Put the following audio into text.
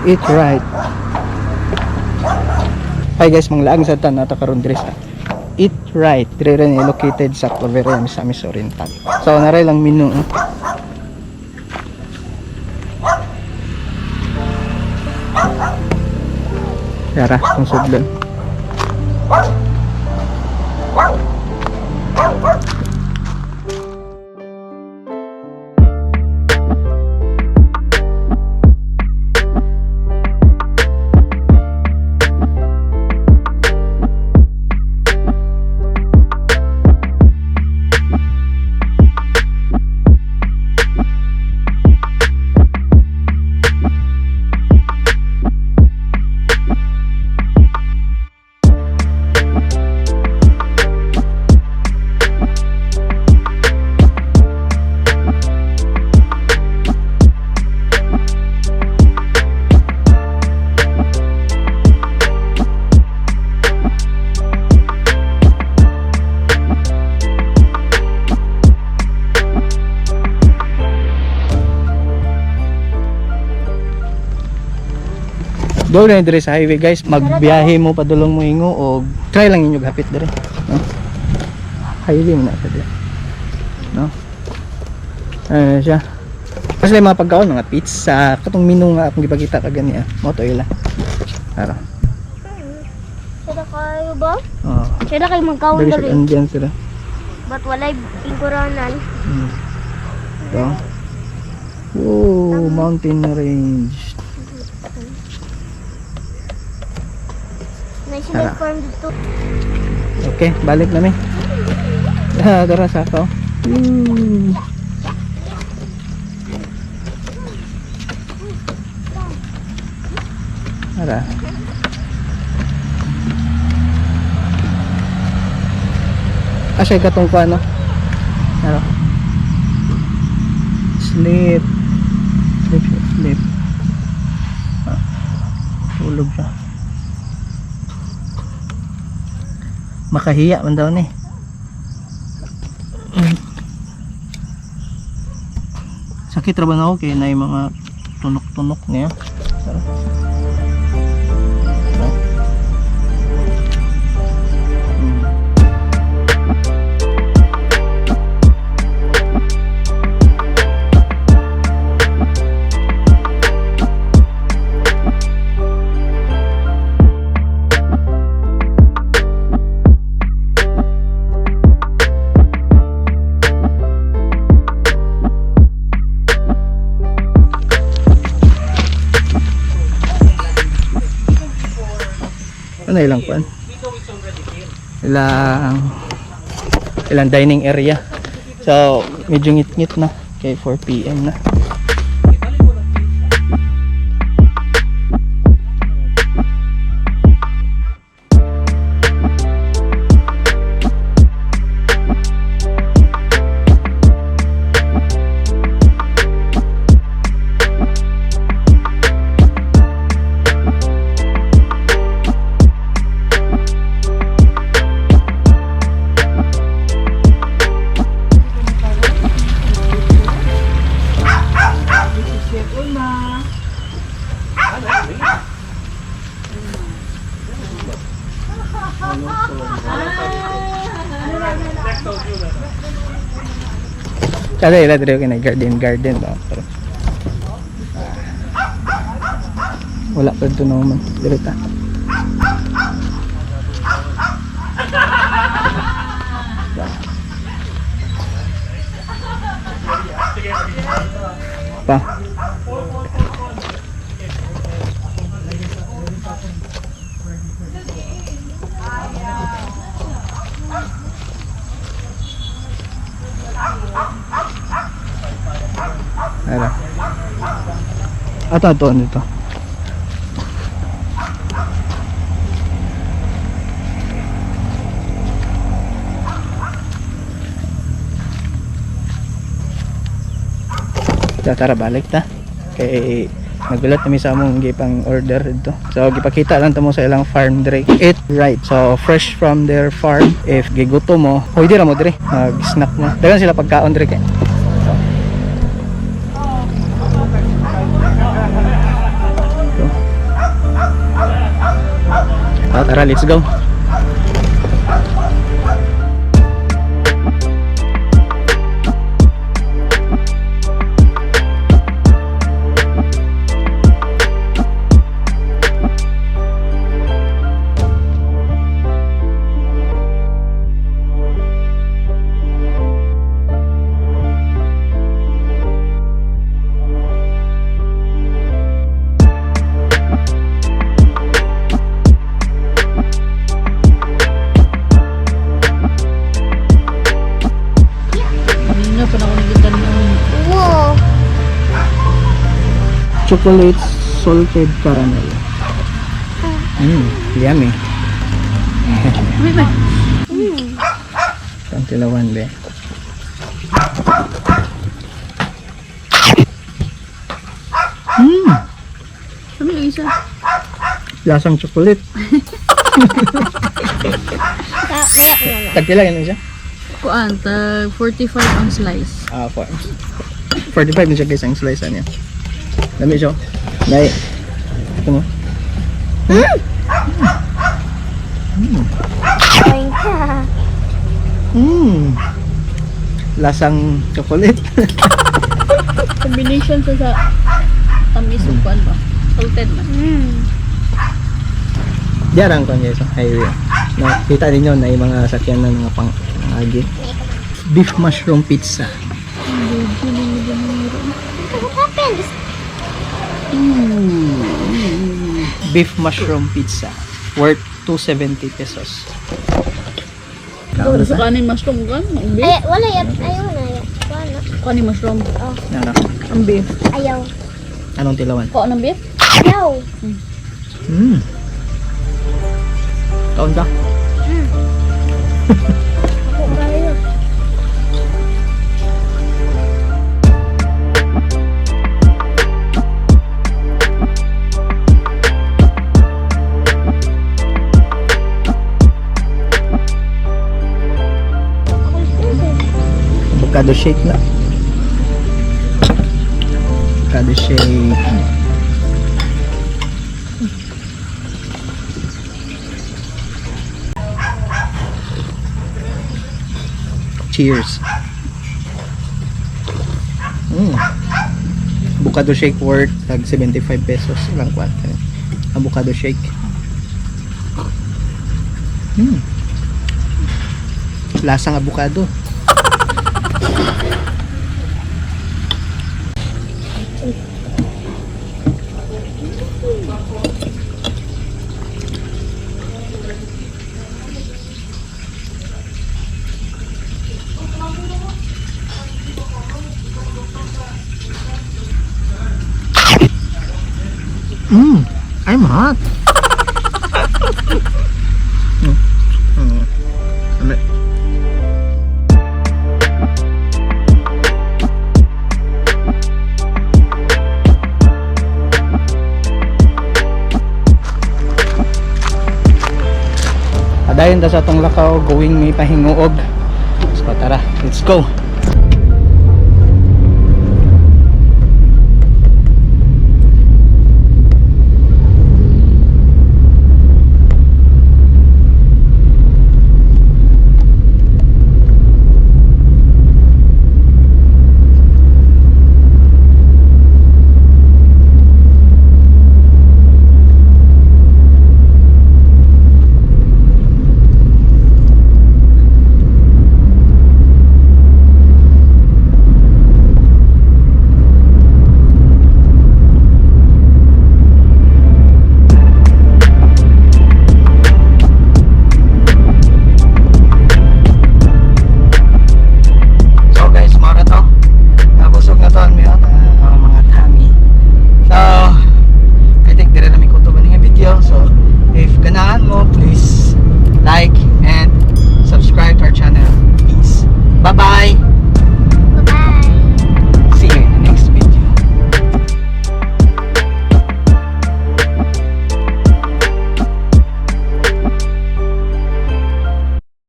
Eat Right. Hi guys, manglaag sa tan nata karon diri sa Eat Right. Diri rin located sa Claveria, Misamis Oriental. So naray lang menu, oh. Tara, kung sudlan. Doon na diri sa highway guys, magbiyahe mo padulong mo ingo o try lang ninyo hapit diri, no? Highway mo na siya diri. No? Ano siya? Kasi mga pagkaon, mga pizza, katong menu nga akong gipakita ka gani ah. Mo to ila. Tara. Sila kayo ba? Oh. Sila kayo magkaon Diri sa dali. Indian sila. Ba't walay ingkuranan? Ito. Whoa, mountain range. National Tara. farm dito. Okay, balik na mi. Ah, tara sa ako. Woo. Tara. Asay katong kuan, no? Tara. Sleep. Sleep, siya, sleep. Ah, tulog siya. Makahiya man daw ni. Sakit ra ba na ako kay na yung mga tunok-tunok niya. Tara. Tara. Ano ilang kuan? Ilang ilang dining area. So, medyo ngit-ngit na. Kay 4 PM na. Kada ila dire kay garden garden ba. Pero, ah, wala pa dito naman. Dire ta. Pa. Ara. Ato ato ano to? Tara, balik ta. Kay nagulat kami sa among gipang order dito. So gipakita lang tamo sa ilang farm dire. Eat Right. So fresh from their farm. If gigutom mo, pwede ra mo dire mag-snack mo. Dagan sila pagkaon dire kay. So. Ah, tara, let's go. Kanina pa na ako nagitan ng Wow. Chocolate salted caramel. Yummy. Wait, wait. Ang tilawan, be. Kami yung isa. Lasang chocolate. Mayak na na. Tagpila ganun siya? Kuan, tag 45 ang slice. Ah, 45 na siya, guys, ang slice niya. Dami siya. Dai. Ito mo. Kain ka. Lasang chocolate. Combination sa tamis ug kuan ba? Salted man. Diyan ang kuan, guys, highway. Nakita ninyo na yung mga sakyan na mga pang agi. Beef mushroom pizza. What happened? Beef mushroom pizza. Worth 270 pesos. Wala sa kanin mushroom kan? Ang beef. Ay, wala yan. Ayaw na yan. Wala. Kanin mushroom. Ano? Ang beef. Ayaw. Anong tilawan? Kuan ang beef? Ayaw. Kaon ka? Ako kayo. Avocado shake na. Avocado shake. Cheers. Avocado shake worth tag 75 pesos lang kwan. Avocado shake. Lasang avocado. I'm hot. Ame. Padayon ta sa atong lakaw, going may pahinguog. So tara, let's go.